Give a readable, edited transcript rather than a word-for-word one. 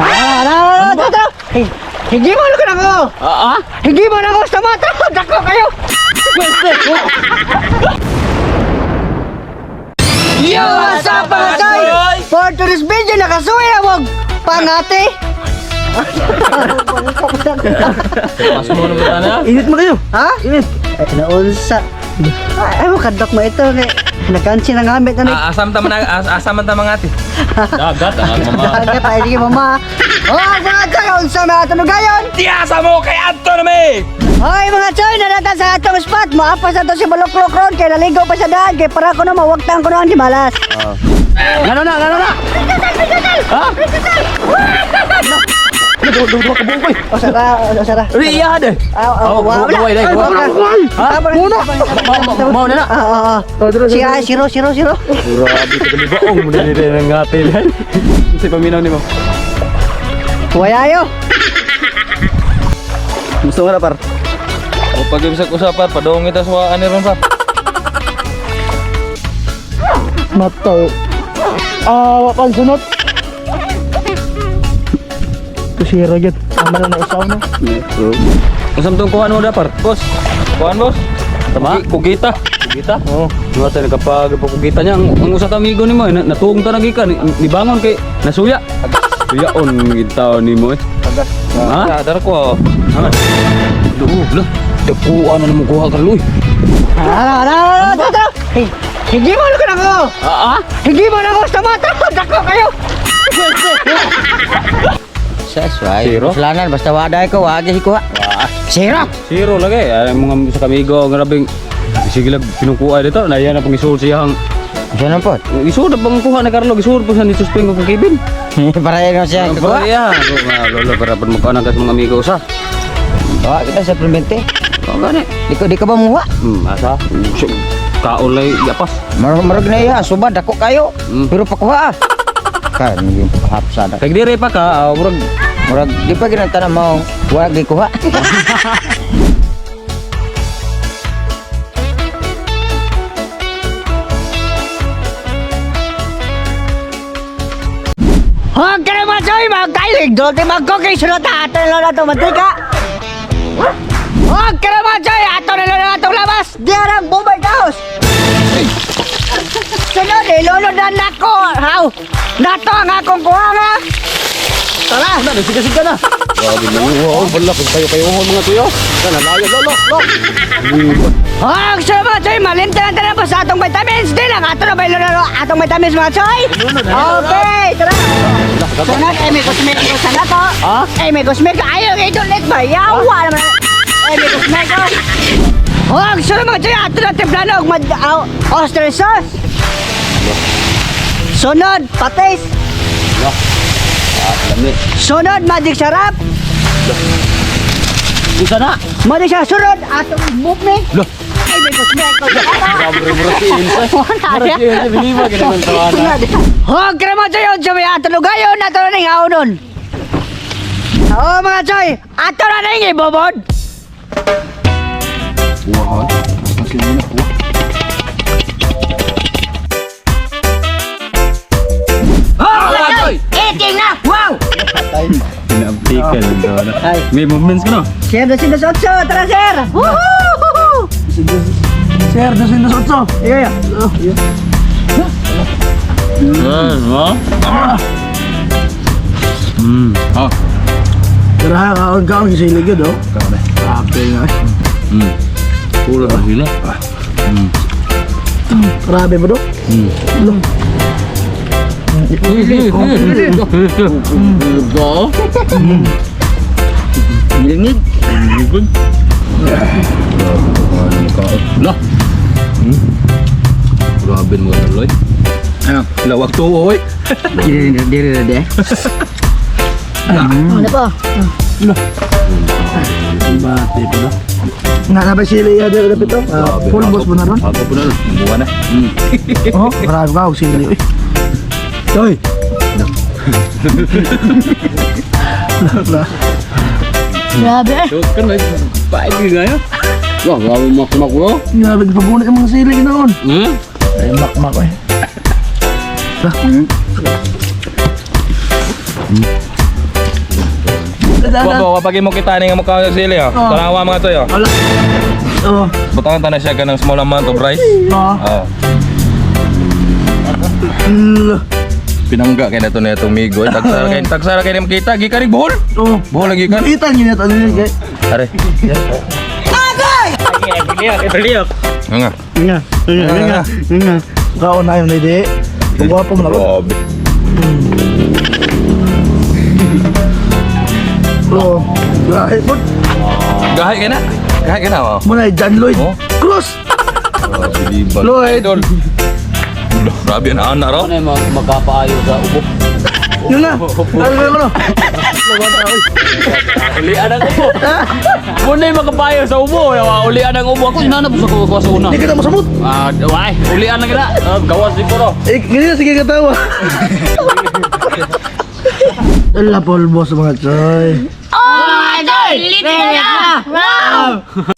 Ah, ah, ah, hindi mo na ako. Ah, ah? Hindi mo na ako sa mata. Dako kayo. Yo, what's up, mga soy? For today's video, nakasuwi na mo pangate. Mas mo na ba na? Init mo kayo. Ha? Init. Ay, naunsa. Ay, mo kadok mo ito. Kay, nakansi na gamit na ni. Ah, asam ta man asam man ta mga ati. Dagat ang mama. Dagat ay sige mama. Oh, mga choy, unsa may ato gayon? Di asa mo kay Anto na may. Hoy mga choy, narata sa atong spot. Maapas na to si Buluklok ron kay naligo pa sa daan kay para ko na mawagtang ko na ang di malas. Gano na, gano na. Ha? Ano, duwa ka buong O sara, o sara. Uy, iya de. Ah, ah, Oh, wala. gaway, Ay, gaway. wala. Ha? Muna. Mao na na. Ah, ah, ah. Siya, siro, siro, siro. Grabe ka dali baong mo na nila ng ate. Sa paminaw nimo. Wayayo. Gusto nga na par. O pag ibig sa par, padung kita sa ani ron par. Mataw. Ah, wakan sunod. Kusira gyud. Tama na nausaw na. Usam tong kuha no da par. Boss. Kuan boss. Tama? Kugita. Kugita? Oo. Diba tayo nagkapag kugita niya. Ang usa ka amigo nimo eh, natuong ta gikan nibangon kay nasuya. Suyaon gid taon nimo eh. Ha? Ha, dar ko. Ha? Duo, lah. Dakuan na mo kuha karon. Ah, ah, ah, ah, ah. Hey, hindi mo na ako. Ah, ah? Hindi mo na ako sa mata. Dako kayo. Sa Zero? Kasalanan, basta waday ko, wagi ko. Zero! Zero lagi. Ay, mga sa kamigo, grabing sige lang pinukuha dito. Naiya na pang isuod siya ang Siya na po. Isuod na pang kuha na Carlo, isuod po siya ni Suspeng kong Kevin. Para yun siya Ang kuha. iya. Mga lolo para pud magkuha sa mga amigo usa. Wa kita sa permente. O gani. Di ko ba muha? Asa? Kaon lay yapas. Marag marag na iya, suba dako kayo. Pero pakuha ah. Kan yung hapsa na. Kag dire pa ka, ah, murag Murag di pa ginanta na mo, wa gi kuha. Huwag ka naman, choy. Magkailig. Doon tayo magkukay. Sunod na ato na lang ito. Mantika. Huwag ka naman, choy. Ato na lang itong labas. Di arang bumay house. Sunod, ilunod na nako. How? Nato ang akong kuha nga. Tara. Na, siga-siga na. Grabe mo. Wow, bala kung kayo kayo mga tuyo. Kana layo lolo. Huwag sunod mga choy. Malinta na tayo pa sa atong vitamins. Di lang. Ato na ba ilunod na atong vitamins mga choy? Okay, tara. Sunod, eh, may kosmeko sa nato. Eh, may kosmeko. Ayaw, eh, don't ba? Yawa naman. Eh, may kosmeko. Huwag, sunod mga choy. Ato na timplano. Mag, oyster sauce. Sunod, patis. Lami. Sunod, magic sarap. Usa na. Magic sarap. Sunod, atong movement. Lah. Ay, may kosmeko. Grabe murag si Insa. Wala Murag si Insa binima gid man tawana. Huwag ka naman choy. Unsa may ato lugayon. Ato na ning haunon. Oo mga choy. Ato na ning ibobod. Ah, Eating na! Wow! Pinabtikan ang tawana. May movements ka no? Sir, 208! Tara, sir! Woohoo! Sir, 208. Iya, iya. Ma. Ah. Tara, kaon kaon sili gyud oh. Grabe nga. eh. Puro na sila. Grabe ba do? Lingid. Lah. Grabe mo tuloy. Ano? Lawak to oy. Diri diri diri. Ano pa? Bate pa do. Nga na ba sili ya dito dapit to? Ah, Full boss mo na ron. Ako po na. Buwan na. Oh, grabe ka og sili. Uy. Toy. La. Grabe. So, kan may paig nga yo. Wah, grabe makmak bro. Grabe pagunit ang mga sili ginoon. Ay makmak eh. Wa wa pag imo kita ni nga mukha sa sili oh. Tanawa mga toy oh. Wala. Oh. Butangan ta na siya kanang small amount of rice. Oh. Oh. L. Pinangga kay nato na itong migo. Tagsara kay ni makita gikan ni Bohol. Oh. Bohol lagi kan. Kita niyo na to ano yun, kay. Are. Nga. Nga. Nga. Nga. Nga. Kaon na yun di. Gwapo mo na ba? Grabe. Oh. Grabe po. Gahay ka na. Gahay ka na oh. Muna John Lloyd. Oh. Cross. Grabe, di ba? Lloyd. Idol. Grabe ang ana raw. Ano yung magkapaayo sa ubo? Yun na. Ano ba ano? Ulian ang ubo. Muna yung magkapaayo sa ubo. Ulian ang ubo. Ako sinanap sa kuha sa una. Hindi kita masamot. Ah, why? Ulian na kita. Ah, gawas din ko ro. Eh, ganyan sige katawa. Ala polbos mga choy. Oh, idol! Wow!